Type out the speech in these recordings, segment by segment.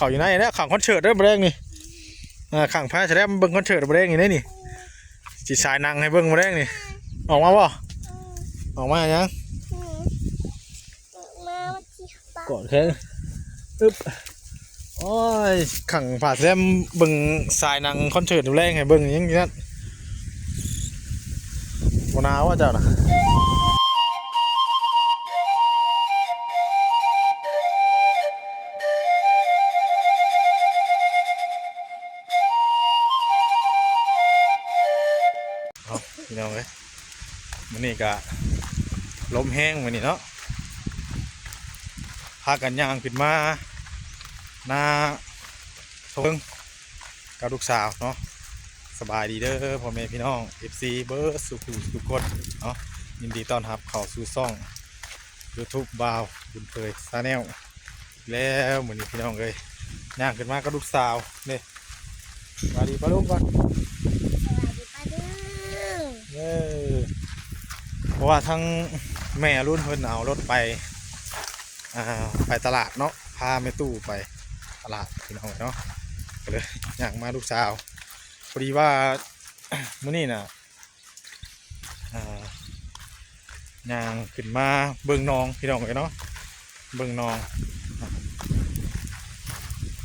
ເຂົ້າຢູ່ໃນແລ້ວ ຂັງຄອນເສີດເດີມື້ແລງນີ້. ອ່າ ຂັງພາສະແດມເບິ່ງຄອນເສີດມື້ແລງນີ້ເດ້ນີ້ ຊິສາຍໜັງໃຫ້ເບິ່ງມື້ແລງນີ້. ອອກມາບໍ່? ອອກມາຫຍັງ? ອອກມາ ມັນຊິປະ ກອດແຂນ ອຶບ. ໂອ້ຍ ຂັງພາສະແດມເບິ່ງສາຍໜັງຄອນເສີດມື້ແລງໃຫ້ເບິ່ງຫຍັງຢູ່ນັ້ນ. ບໍ່ໜາວວ່າເຈົ້ານະ? ເອົາ ພີ່ນ້ອງເອີຍ ມື້ນີ້ກະລົມແຮງມື້ນີ້ເນາະ ພາກັນຍ່າງຂຶ້ນມາໜ້າ ເທິງກັບລູກສາວເນາະ. ສະບາຍດີເດີພໍ່ແມ່ພີ່ນ້ອງ ເອັຟຊີ ເບິດສູ່ຜູ້ສູ່ຄົນເນາະ ຍິນດີຕ້ອນຮັບເຂົ້າສູ່ຊ່ອງຢູທູບບ່າວບຸນເຜີຍ Channel ແລ້ວ. ມື້ນີ້ພີ່ນ້ອງເອີຍ ຍ່າງຂຶ້ນມາກັບລູກສາວເດ້. ສະບາຍດີປ້າລຸງກ່ອນ ສະບາຍດີປ້າລຸງ. ເອີ ເພາະວ່າທາງແມ່ອະລຸນເພິ່ນເອົາລົດໄປ ອ່າ ໄປຕະຫຼາດເນາະ ພາແມ່ຕູ້ໄປຕະຫຼາດພີ່ນ້ອງເນາະ ກໍເລີຍຍ່າງມາລູກສາວ. ພໍດີວ່າມື້ນີ້ນະ ອ່າ ຍ່າງຂຶ້ນມາເບິ່ງໜອງພີ່ນ້ອງເອີຍເນາະ ເບິ່ງໜອງ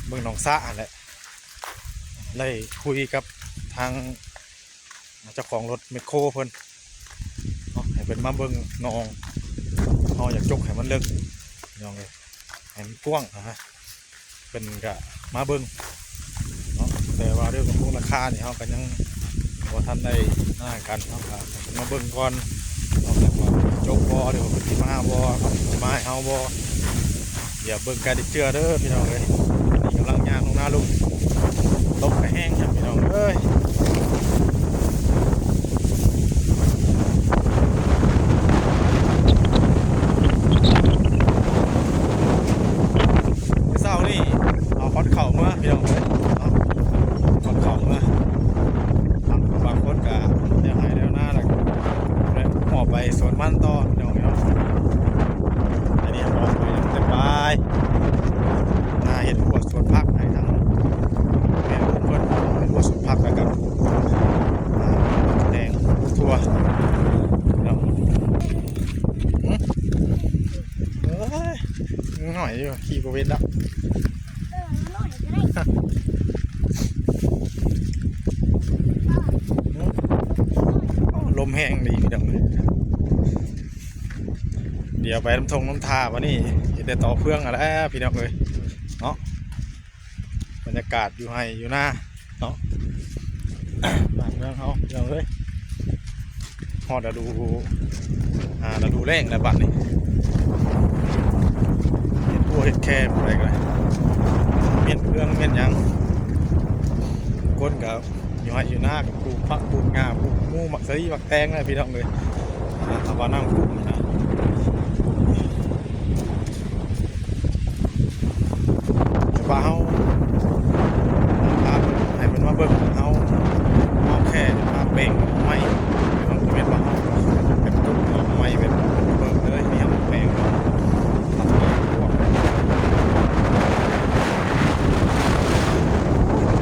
ເບິ່ງໜອງສະຫັ້ນແຫຼະ ໄດ້ຄຸຍກັບທາງ ເຈົ້າຂອງລົດແມັກໂຄເພິ່ນເນາະ ໃຫ້ເພິ່ນມາເບິ່ງໜອງ ເຮົາຢາກຈົກໃຫ້ມັນເລິກພີ່ນ້ອງເອີຍ ໃຫ້ມັນກວ້າງນະ ເພິ່ນກະມາເບິ່ງເນາະ. ແຕ່ວ່າເລື່ອງຂອງລາຄານີ້ ເຮົາກະຍັງບໍ່ທັນໄດ້ອັນນັ້ນກັນ ເຮົາກະມາເບິ່ງກ່ອນເນາະ ວ່າຈົກບໍ່ ຫຼືວ່າເພິ່ນຊິມາບໍ່ ຊິມາໃຫ້ເຮົາບໍ່. ດຽວເບິ່ງກັນອີກເທື່ອເດີພີ່ນ້ອງເອີຍ ນີ້ກຳລັງຍ່າງລົງນາລຸງ ລົມກະແຮງຢູ່ພີ່ນ້ອງເອີຍ. ມື້ເຊົ້ານີ້ເອົາຂອດເຂົ້າເມືອພີ່ນ້ອງເອີຍເນາະ ຂອດເຂົ້າເມືອ ບາງຄົນກະແລ້ວໄຮ່ແລ້ວນາ ແລ້ວ ແລ້ວອອກໄປສວນມັນຕໍ່ພີ່ນ້ອງເອີຍເນາະ. ອັນນີ້ອອກໄປເຕັມບາຍ ໜ້າເຮັດຮົ້ວສວນຜັກໃຫ້ທາງແມ່ເພິ່ນ ເຮັດຮົ້ວສວນຜັກ ແລ້ວກະ ອ່າ ແຕງຖົ່ວເນາະ. ຫຶ ເອີຍ ຍັງໜ້ອຍຢູ່ ຂີ່ບໍ່ເປັນດອກ. ເອີ ໜ້ອຍກໍໄດ້ ໂອ້ ລົມແຮງດີພີ່ນ້ອງເອີຍ. ດຽວໄປນຳທົ່ງນຳທ່າບາດນີ້ ເຮັດແຕ່ຕໍ່ເຟືອງຫັ້ນແຫຼະພີ່ນ້ອງເອີຍເນາະ. ບັນຍາກາດຢູ່ໄຮ່ຢູ່ນາເນາະ ບ້ານເມືອງເຮົາພີ່ນ້ອງເອີຍ. ຮອດລະດູ ອ່າ ລະດູແລ້ງແລ້ວບາດນີ້ ເຮັດຮົ້ວເຮັດແຄມໄປກໍໄດ້ ມ້ຽນເຟືອງມ້ຽນຫຍັງ ຄົນກໍຢູ່ໄຮ່ຢູ່ນາ ກໍປູກຜັກປູກຫຍ້າ ປູກໝູ່ ໝາກສາລີ ໝາກແຕງນະພີ່ນ້ອງເອີຍ. ອ່າ ເອົາວ່ານ້ຳກຸ້ງນະ ແຕ່ວ່າເຮົາ ອ່າ ໃຫ້ເພິ່ນມາເບິ່ງເຮົາ ເຮົາແຄ່ມາແປງດອກໄມ້ ເຮົາບໍ່ແມ່ນວ່າເຮົາເປັນຕົ້ນດອກໄມ້ ເປັນເບິ່ງເລີຍ ນີ້ເຮົາແປງເນາະ ຕັດໄມ້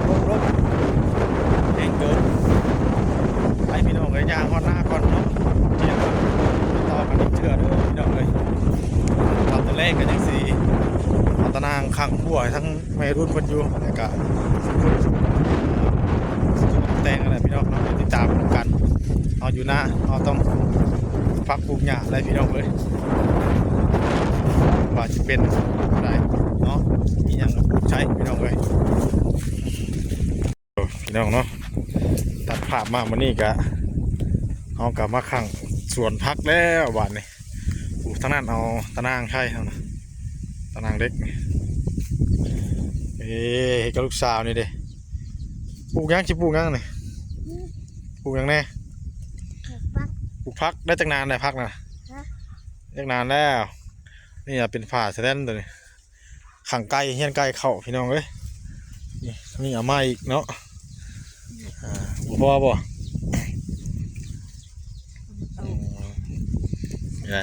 ພວກ ລົບໆ ແຮງເກີນ ໄປພີ່ນ້ອງເອີຍ ຍ່າງຮອດນາກ່ອນເນາະ ດຽວມາຕໍ່ກັນອີກເທື່ອເດີພີ່ນ້ອງເອີຍ. ຕອນແລກກໍຍັງຊິເອົາຕາໜ່າງຂັງຫົວໃຫ້ທັງ ໄວລຸ້ນເພິ່ນຢູ່ ແລ້ວກະແຕ່ງນັ້ນແຫຼະພີ່ນ້ອງເນາະ ຕິດຕາມກັນເນາະ. ຢູ່ນາເຮົາຕ້ອງຝັກປູກຫຍ້າໄດ໋ພີ່ນ້ອງເອີຍ ວ່າຊິເປັນແນວໃດເນາະ ມີຫຍັງກໍປູກໃຊ້ພີ່ນ້ອງເອີຍ. ພີ່ນ້ອງເນາະ ຕັດພາບມາມື້ນີ້ກະ ເຮົາກະມາຂັງສວນຜັກແລ້ວບາດນີ້. ໂອ້ ທາງນັ້ນເອົາຕາໜ່າງໃສ່ເຮົານະ ຕາໜ່າງເຫຼັກ ເອີ ເຮັດກັບລູກສາວນີ້ເດ້. ປູກຫຍັງ ຊິປູກຫຍັງນີ້? ປູກຫຍັງແດ່? ປູກຜັກ ປູກຜັກ ໄດ້ຈັກໜານແລ້ວຜັກນະ? ຮະ? ຈັກໜານແລ້ວ? ນີ້ເປັນຝາສະແຕນໂຕນີ້ ຂັງໄກ່ ເຮືອນໄກ່ເຂົ້າພີ່ນ້ອງເອີຍ. ນີ້ ນີ້ເອົາມາອີກເນາະ ອ່າ ບໍ່ພໍບໍ່? ອືມ ໄດ້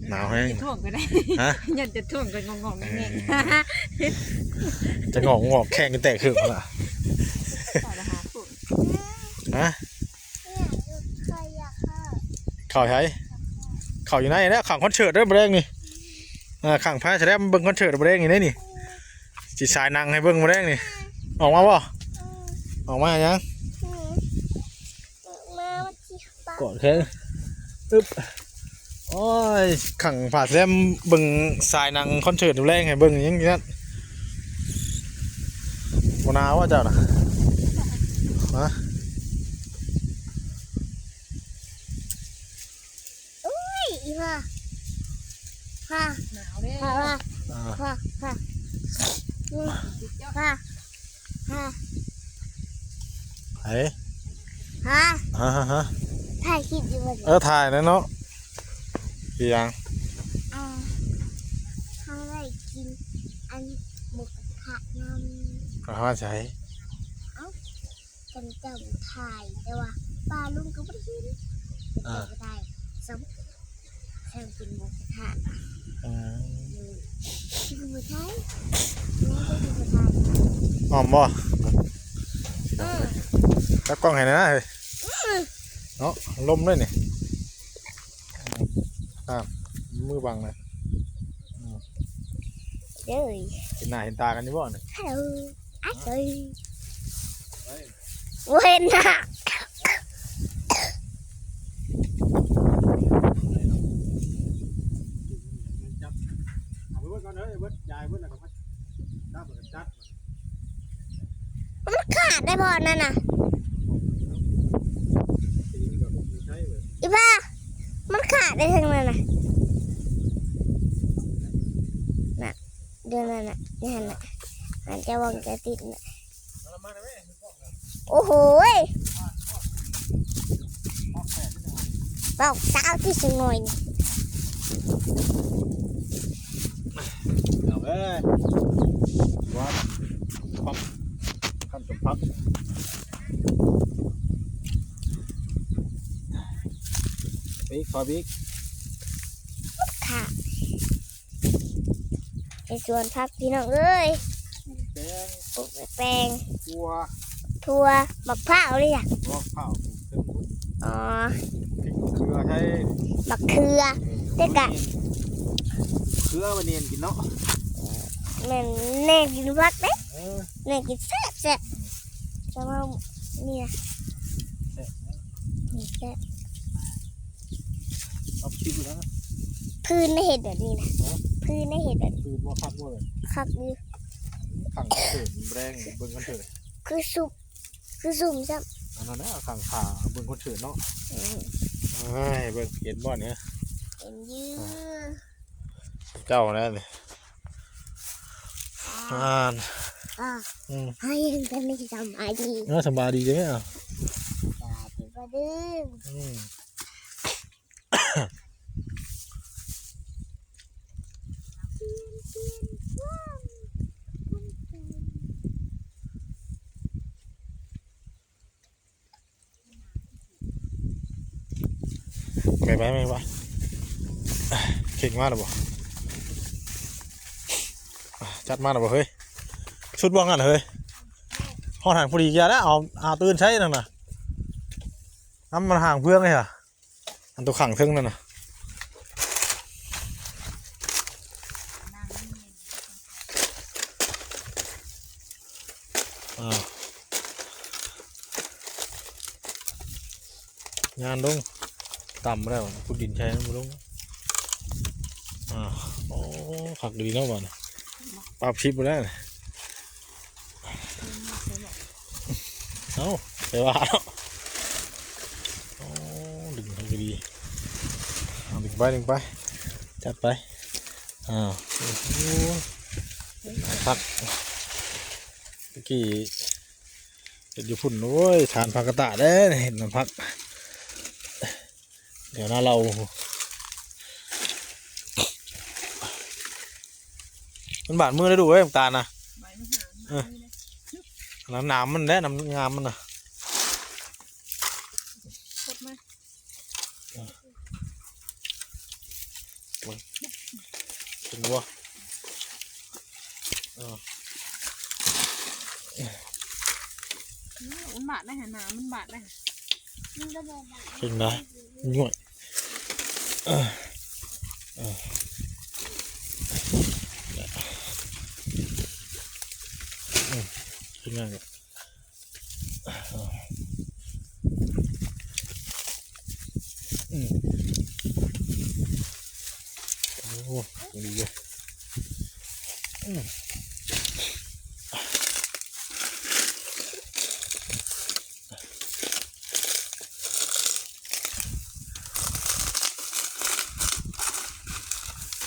ອ່າ ໜາວແຮງ ຈະຖ້ວງກໍໄດ້ ຮະ ຢ້ານຈະຖ້ວງກໍງອກໆແງກໆ ຈະງອກໆ ແຂ້ງແຕກເຄິ່ງພຸ້ນລະ ຂ້ອຍລະຫາຜູ້ ຮະ ຂ້ອຍຢາກເຂົ້າ ເຂົ້າໃສ? ເຂົ້າຢູ່ໃນແຫຼະ ຂ້າງຄອນເສີດເດີ້ມື້ແລງນີ້ ເອີ ຂ້າງພາສະແລມເບິ່ງຄອນເສີດມື້ແລງນີ້ເດ້ນີ້ ຊິສາຍໜັງໃຫ້ເບິ່ງມື້ແລງນີ້ ອອກມາບໍ່? ອອກມາຫຍັງ? ມາ ມັນຊິປະ ກອດແຂນ ອຶບ ໂອ້ຍ ຂ້າງພາສະແລມເບິ່ງສາຍໜັງຄອນເສີດມື້ແລງໃຫ້ເບິ່ງຫຍັງຢູ່ນັ້ນ ບໍ່ໜາວວ່າເຈົ້ານະ ຮະ? ໂອ້ຍ ອີ່ພໍ່ ພໍ່ ໜາວເດ້ ພໍ່ ພໍ່ ພໍ່ ອືມ ພໍ່ ພໍ່ ໄປ ຮະ ຮະ ຮະ ຮະ ຖ່າຍຄລິບຢູ່ບໍ່? ເອີ ຖ່າຍແລ້ວເນາະ ເປັນຫຍັງ? ອ່າ ເຮົາໄດ້ກິນອັນໝູກກະທະນຳ ອາຫານໃສ? ເອົ້າ ເຂົາເຈົ້າຖ່າຍ ແຕ່ວ່າປ້າລຸງກໍບໍ່ໄດ້ເຫັນ ເຂົາເຈົ້າ ອ່າ ກໍໄດ້ ສຳ ແຂ່ງກິນໝູກະທະ ອືມ ກິນໝູກະທະ ແມ່ນກິນໝູກະທະ ຫອມບໍ່? ເອີ ຈັບກ້ອງໃຫ້ແດ່ນະເຮີ້ຍ ເນາະ ລົມເລີຍນີ້ ອ່າ ມືບັງນະ ເອີຍ ເຫັນໜ້າເຫັນຕາກັນຢູ່ບໍ່ນີ້? ຮັລໂຫຼ ອາເອີຍ ບໍ່ເຫັນໜ້າ ມັນຂາດໄດ້ບໍ່ນັ້ນນະ ອີ່ພາ ມັນຂາດໄດ້ທາງນັ້ນນະ ນະ ເດີນນັ້ນນະ ນີ້ຫັ້ນນະ ມັນຈະຫວັງຈະຕິດນະ ໂອ້ໂຫຍ ເວົ້າສາວທີ່ສະຫງອຍນີ້ ເອົາເອີຍ ວ່າ ຄັນສົມພັກ ອີກ ຂໍອີກ ຄ່ະ ເຮັດສວນຜັກພີ່ນ້ອງເອີຍ ປູກແຕງ ປູກແຕງ ຖົ່ວ ຖົ່ວ ໝາກພ້າວເລີຍ ໝາກພ້າວ ອໍ ເຂືອໃຊ້ ໝາກເຂືອ ແຕ່ກະ ເຂືອໄວ້ແນງກິນເນາະ ແມ່ນແນງກິນຜັກເດ້ ເອີ ແນງກິນແຊບໆ ຈະມານີ້ນະ ແຊບ ນີ້ແຊບ ເອົາຄິດນະ ພື້ນໄດ້ເຮັດແບບນີ້ນະ ຮະ ພື້ນໄດ້ເຮັດແບບ ຄືບໍ່ຄັກບໍ່ເລີຍ ຄັກຢູ່ ຂັງເສີນແລງເບິ່ງກັນເທີ ຄືຊຸບ ຄືຊຸ່ມຊ້ຳ ອັນນັ້ນນະ ຂັງຂາເບິ່ງຄອນເສີດເນາະ ອືມ ເອີຍ ເບິ່ງເຫັນບໍ່ນີ້ ເຫັນຢູ່ ອ່າ ເຈົ້າແລ້ວນີ້ ອ່າ ອ່ານ ອ່າ ອືມ ໃຫ້ເຫັນແຕ່ນີ້ສະບາຍດີ ເອີ ສະບາຍດີເດ້ ອ່າ ສະບາຍດີ ອືມ ແມ່ໄປ ແມ່ໄປ ເຄັ່ງມາແລ້ວບໍ່? ຈັດມາແລ້ວບໍ່ເຮີ້ຍ? ສຸດບໍ່ຫັ້ນເຮີ້ຍ? ຮອດຫັ້ນພໍດີ ຢ່າແລ້ວ ເອົາ ເອົາຕື່ນໃສ່ນັ້ນນະ ນຳມັນຫ່າງເພື່ອງເລີຍຫະ. ອັນໂຕຂ້າງເທິງນັ້ນນະ ອ່າ ຍານລົງ ຕ່ຳແລ້ວ ຂຸດດິນໃສ່ມັນບໍ່ລົງ ອ່າ ໂອ້ ຄັກດີເນາະບາດນີ້ ປັບຊິບໄປແລ້ວ. ເອົ້າ ໄປວ່າເນາະ ໂອ້ ດຶງໃຫ້ດີ ເອົາ ດຶງໄປ ດຶງໄປ ຈັດໄປ ອ້າວ ໂອ້ໂຫ ພັກ ຕະກີ້ເຮັດຢູ່ພຸ້ນ ໂອ້ຍ ຖານຜັກກະຕະເດ້ ເຮັດນຳຜັກ. ດຽວນະລາວ ມັນບາດມືເດ້ລູກເອີຍ ໝາກຕານນະ ໃບມັນຫາ ເອີ ອັນນັ້ນໜາມມັນແຫຼະ ໜາມງາມມັນນະ ຄົດມາ ເອີ ເບິ່ງ ເອີ ມັນບາດໄດ້ຫັ້ນນະ ມັນບາດໄດ້ ມັນກໍບໍ່ບາດ ເກັ່ງນະ ຍ້ວຍ ເອີ ເອີ ເປັນຫຍັງ? ອືມ ໂອ້ ດີຢູ່ ອືມ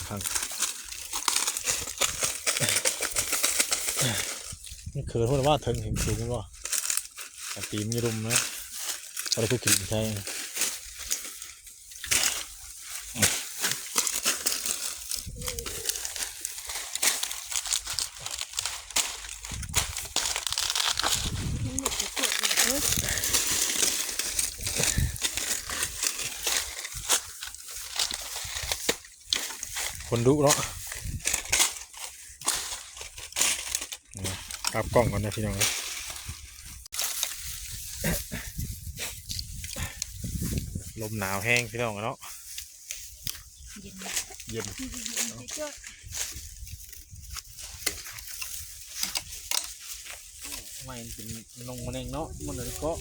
ຄັກ ມັນເຂີນພຸ້ນວ່າເຖິງ ເຫັນສູງບໍ່? ແຕ່ຕີນຢູ່ລຸ່ມນະ ບໍ່ໄດ້ຄືກິນໃສ່ ຄົນດຸເນາະ. ກັບກ້ອງກ່ອນນະພີ່ນ້ອງເອີຍ ລົມໜາວແຮງພີ່ນ້ອງເນາະ ເຢັນ ເຢັນ ເຢັນ ໄມ້ມັນເປັນນົງມະແນງເນາະ ມັນເລີຍເກາະ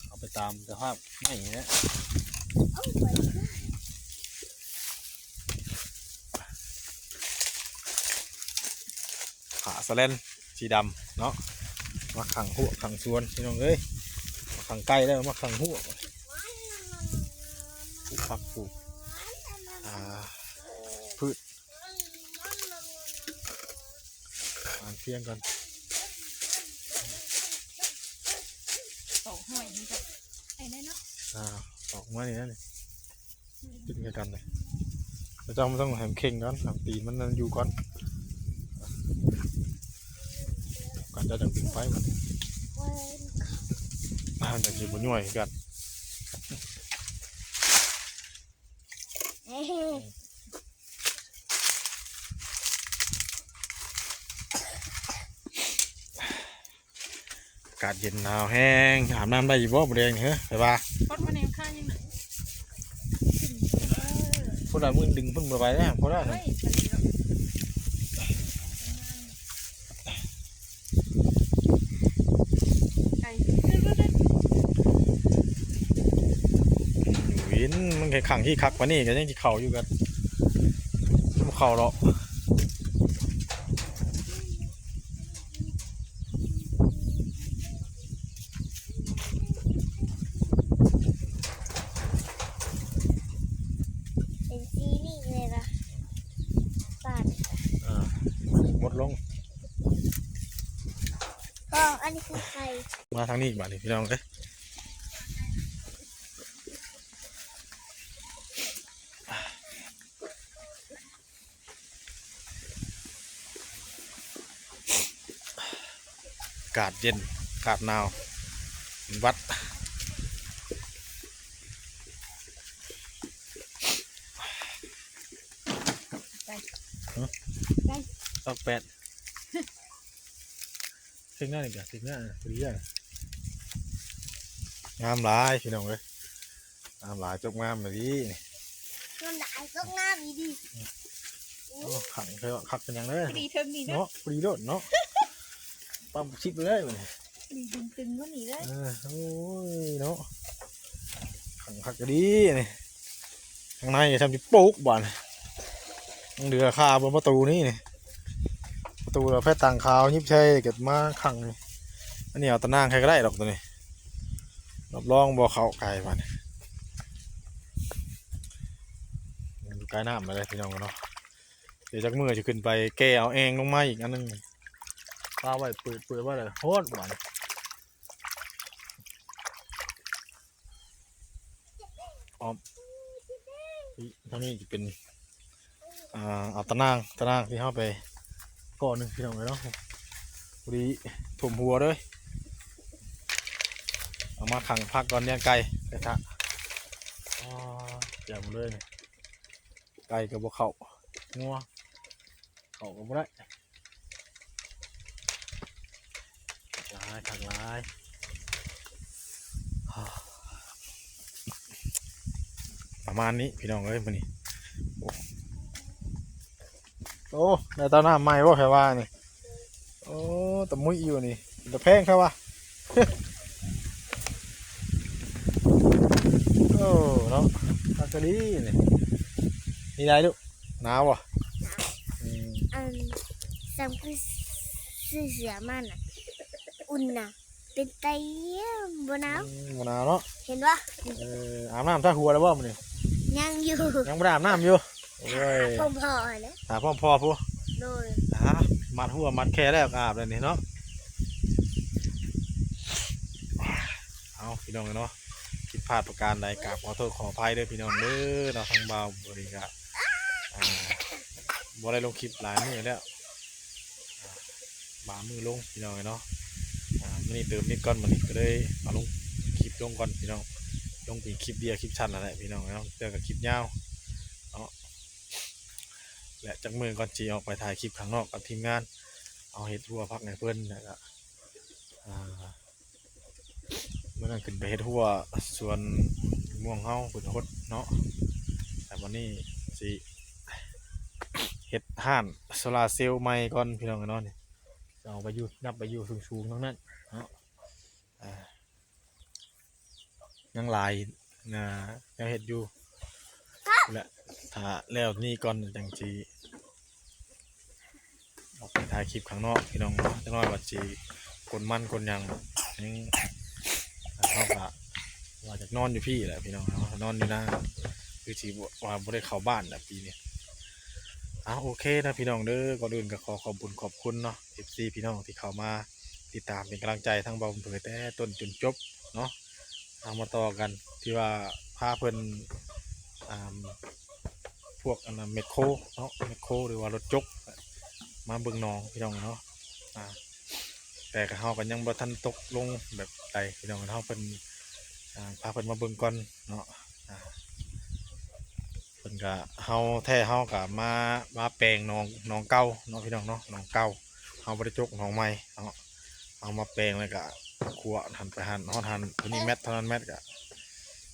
ເອົາໄປຕາມສະພາບໄມ້ນີ້ແຫຼະ. ຜ້າສະແລນສີດຳເນາະ ມາຂັງຮົ້ວຂັງສວນພີ່ນ້ອງເອີຍ ມາຂັງໄກ່ແລ້ວມາຂັງຮົ້ວ ປູກຜັກປູກ ອ່າ ພືດ ອ່ານພຽງກ່ອນ ຕອກຫ້ອຍມັນກໍໄດ້ເນາະ ອ່າ ຕອກມານີ້ນະ ກິນຄືກັນເລີຍ ແລ້ວເຈົ້າມັນຕ້ອງໃຫ້ມັນເຄັ່ງກ່ອນ ໃຫ້ຕີນມັນນັ້ນຢູ່ກ່ອນ ກ່ອນເຈົ້າຈັ່ງດຶງໄຟມັນ ມັນຈັ່ງຊິບໍ່ຍ້ວຍຄືກັນ. ອາກາດເຢັນໜາວແຮງ ອາບນ້ຳໄດ້ຢູ່ບໍ່ມື້ແລງນີ້ ເຮີ ໄປວ່າ ຄົນມາແນວຂ້າງຍັງໜ້ອຍ ພຸ້ນລະ ມື້ດຶງພຸ້ນບໍ່ໄປແລ້ວ ພຸ້ນລະ ເຮີ້ຍ ໄປນີ້ດອກ ໄກ ວິນ ມັນໄປຂັງທີ່ຄັກປານນີ້ກໍຍັງຊິເຂົ້າຢູ່ ກໍບໍ່ເຂົ້າດອກ. ເປັນສີນີ້ເລີຍລະ ປາດ ອ່າ ໝົດລົງ ພໍ່ ອັນນີ້ຄືໄຂ່ ມາທາງນີ້ບາດນີ້ພີ່ນ້ອງເອີຍ. ອາກາດເຢັນ ອາກາດໜາວ ເປັນຫວັດ ໄປ ຮະ ໄປ ຕອກແປດ. ເທິງນັ້ນອີກ ເທິງນັ້ນພໍດີ ງາມຫຼາຍພີ່ນ້ອງເອີຍ ງາມຫຼາຍ ຈົບງາມອີ່ຫຼີນີ້ ງາມຫຼາຍ ຈົບງາມອີ່ຫຼີ. ໂອ້ ຂັງເທື່ອຄັກເປັນຫຍັງເດີ ພໍດີເທິງນີ້ເນາະ ເນາະ ພໍດີໂລດເນາະ ປ້ຳຊິບເລີຍບັດນີ້ ພໍດີດຶງຕຶງມານີ້ເລີຍ. ເອີ ໂອ້ຍເນາະ ຂັງຄັກອີ່ຫຼີນີ້. ຂ້າງໃນຊ້ຳຊິປຸກບາດນີ້ ຍັງເຫຼືອຄາເບິ່ງປະຕູນີ້ ປະຕູລະແພດຕ່າງຂາວຍິບໃສ່ ເກີດມາຂັງນີ້. ອັນນີ້ເອົາຕາໜ່າງໃຫ້ກໍໄດ້ດອກໂຕນີ້ ຮັບຮອງບໍ່ເຂົ້າໄກບາດນີ້ ຢູ່ໃກ້ນ້ຳແລ້ວພີ່ນ້ອງເນາະ. ດຽວຈັກມື້ຊິຂຶ້ນໄປແກ່ເອົາແອ່ງລົງມາອີກອັນໜຶ່ງ ປະໄວ້ ເປີດ ເປີດໄວ້ແລ້ວໂພດບາດນີ້. ອ້ອມ ນີ້ ທາງນີ້ຈະເປັນ ອ່າ ເອົາຕາໜ່າງ ຕາໜ່າງທີ່ເຮົາໄປກ້ອນໜຶ່ງພີ່ນ້ອງເອີຍເນາະ ພໍດີຖົມຫົວເດີ ເອົາມາຂັງພັກກ່ອນ ລ້ຽງໄກ່ໄປທະ ອໍ ແຈ່ມເລີຍ ໄກ່ກໍບໍ່ເຂົ້າ ງົວເຂົ້າກໍບໍ່ໄດ້. ຄັກຫຼາຍ. ປະມານນີ້ພີ່ນ້ອງເອີຍ ມື້ນີ້. ໂອ້ ໂອ້ ໄດ້ເຕົ້ານ້ຳໃໝ່ບໍ່ ແພວ່ານີ້? ໂອ້ ຕະມຸ້ຍຢູ່ນີ້ ເປັນຕາແພງແທ້ວະ. ໂອ້ ເນາະ ຄັກອີ່ຫຼີນີ້. ມີໄດ້ລູກ ໜາວບໍ່? ອືມ ອັນ ສຳຄືຊື້ເສື້ອມານະ ອຸ່ນນະ ເປັນຕາຢ້ຽມ ບໍ່ໜາວ. ອືມ ບໍ່ໜາວເນາະ ເຫັນບໍ່? ເອີ ອາບນ້ຳຊະຫົວແລ້ວບໍ່ມື້ນີ້? ຍັງຢູ່ ຍັງບໍ່ໄດ້ອາບນ້ຳຢູ່. ໂອ້ຍ ຖ້າພ້ອມພໍ່ຫັ້ນແຫຼະ ຖ້າພ້ອມພໍ່ພຸ້ນ. ໂດຍ ອ່າ ມັດຫົວມັດແຂ້ແລ້ວກໍອາບແລ້ວນີ້ເນາະ. ເອົາ ພີ່ນ້ອງເນາະ ຜິດພາດປະການໃດກະຂໍໂທດຂໍອະໄພເດີພີ່ນ້ອງເດີເນາະ. ທາງບ່າວເພິ່ນກະ ອ່າ ບໍ່ໄດ້ລົງຄລິບຫຼາຍມື້ແລ້ວ ອ່າ ບາງມື້ລົງພີ່ນ້ອງເນາະ. ອ່າ ມື້ນີ້ເຕີມນິດກ່ອນ ມື້ນີ້ກໍເລີຍເອົາລົງຄລິບລົງກ່ອນພີ່ນ້ອງ. ລົງເປັນຄລິບດຽວ ຄລິບສັ້ນນັ້ນແຫຼະພີ່ນ້ອງເນາະ ເທື່ອກໍຄລິບຍາວເນາະ. ແລະ ຈັກມື້ກ່ອນຊິອອກໄປຖ່າຍຄລິບຂ້າງນອກກັບທີມງານ ເອົາເຮັດຮົ້ວຜັກໃຫ້ເພິ່ນ ແລ້ວກໍ ອ່າ ມື້ນັ້ນຂຶ້ນໄປເຮັດຮົ້ວສວນມ່ວງເຮົາເພິ່ນຫົດເນາະ. ແຕ່ບັດນີ້ຊິເຮັດຮ້ານໂຊລາເຊວໃໝ່ກ່ອນພີ່ນ້ອງເນາະ. ນີ້ ເອົາໄປຢູ່ ນັບໄປຢູ່ສູງໆທັງນັ້ນເນາະ. ອ່າ ຍັງຫຼາຍ ອ່າ ແນວເຮັດຢູ່ ແລະ ຖ້າແລ້ວນີ້ກ່ອນຈັ່ງຊິອອກໄປຖ່າຍຄລິບຂ້າງນອກພີ່ນ້ອງເນາະ. ຈັກໜ້ອຍວ່າຊິກົນມັນກົນຫຍັງ ຍັງ ເຮົາກະວ່າຢາກນອນຢູ່ພີ້ແຫຼະພີ່ນ້ອງເນາະ ນອນຢູ່ນາ ຄືຊິວ່າບໍ່ໄດ້ເຂົ້າບ້ານແຫຼະປີນີ້. ເອົາ ໂອເຄເນາະພີ່ນ້ອງເດີ ກ່ອນອື່ນກໍຂໍຂອບບຸນຂອບຄຸນເນາະ ເອັຟຊີ ພີ່ນ້ອງທີ່ເຂົ້າມາຕິດຕາມເປັນກຳລັງໃຈທັງບ່າວບຸນເຜີຍແຕ່ຕົ້ນຈົນຈົບເນາະ. ເອົາ ມາຕໍ່ກັນທີ່ວ່າພາເພິ່ນ ອ່າ ພວກອັນນັ້ນແມັກໂຄເນາະ ແມັກໂຄ ຫຼືວ່າລົດຈົກ ມາເບິ່ງໜອງພີ່ນ້ອງເນາະ. ອ່າ ແຕ່ກໍເຮົາກໍຍັງບໍ່ທັນຕົກລົງແບບໃດພີ່ນ້ອງເນາະ ເພິ່ນ ອ່າ ພາເພິ່ນມາເບິ່ງກ່ອນເນາະ. ອ່າ ເພິ່ນກະ ເຮົາແທ້ເຮົາກະມາ ມາແປງໜອງ ໜອງເກົ່າເນາະພີ່ນ້ອງເນາະ ໜອງເກົ່າ ເຮົາບໍ່ໄດ້ຈົກໜອງໃໝ່ເນາະ. ເຮົາມາແປງແລ້ວກະຂົວຫັ້ນໄປຫັ້ນ ຮອດຫັ້ນ ໂຕນີ້ແມັດ ເທົ່ານັ້ນແມັດກະ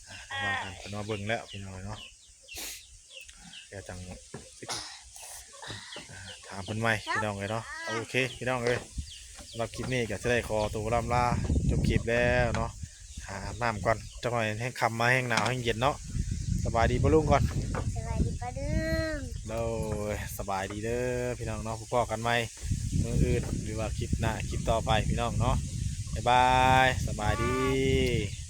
ອ່າ ວ່າຫັ້ນ ເພິ່ນມາເບິ່ງແລ້ວພີ່ນ້ອງເນາະ ດຽວຈັ່ງ ອ່າ ຖາມເພິ່ນໃໝ່ພີ່ນ້ອງເອີຍເນາະ. ໂອເຄພີ່ນ້ອງເອີຍ ສຳລັບຄລິບນີ້ກໍຊິໄດ້ຂໍຕົວລ່ຳລາຈົບຄລິບແລ້ວເນາະ. ຫາອາບນ້ຳກ່ອນ ຈັກໜ້ອຍແຮງຄ່ຳມາແຮງໜາວແຮງເຢັນເນາະ. ສະບາຍດີປ້າລຸງກ່ອນ. ສະບາຍດີປ້າລຸງ. ໂດຍ ສະບາຍດີເດີພີ່ນ້ອງເນາະ ພົບພໍ້ກັນໃໝ່ມື້ອື່ນ ຫຼືວ່າຄລິບໜ້າ ຄລິບຕໍ່ໄປພີ່ນ້ອງເນາະ. ບາຍບາຍ ສະບາຍດີ.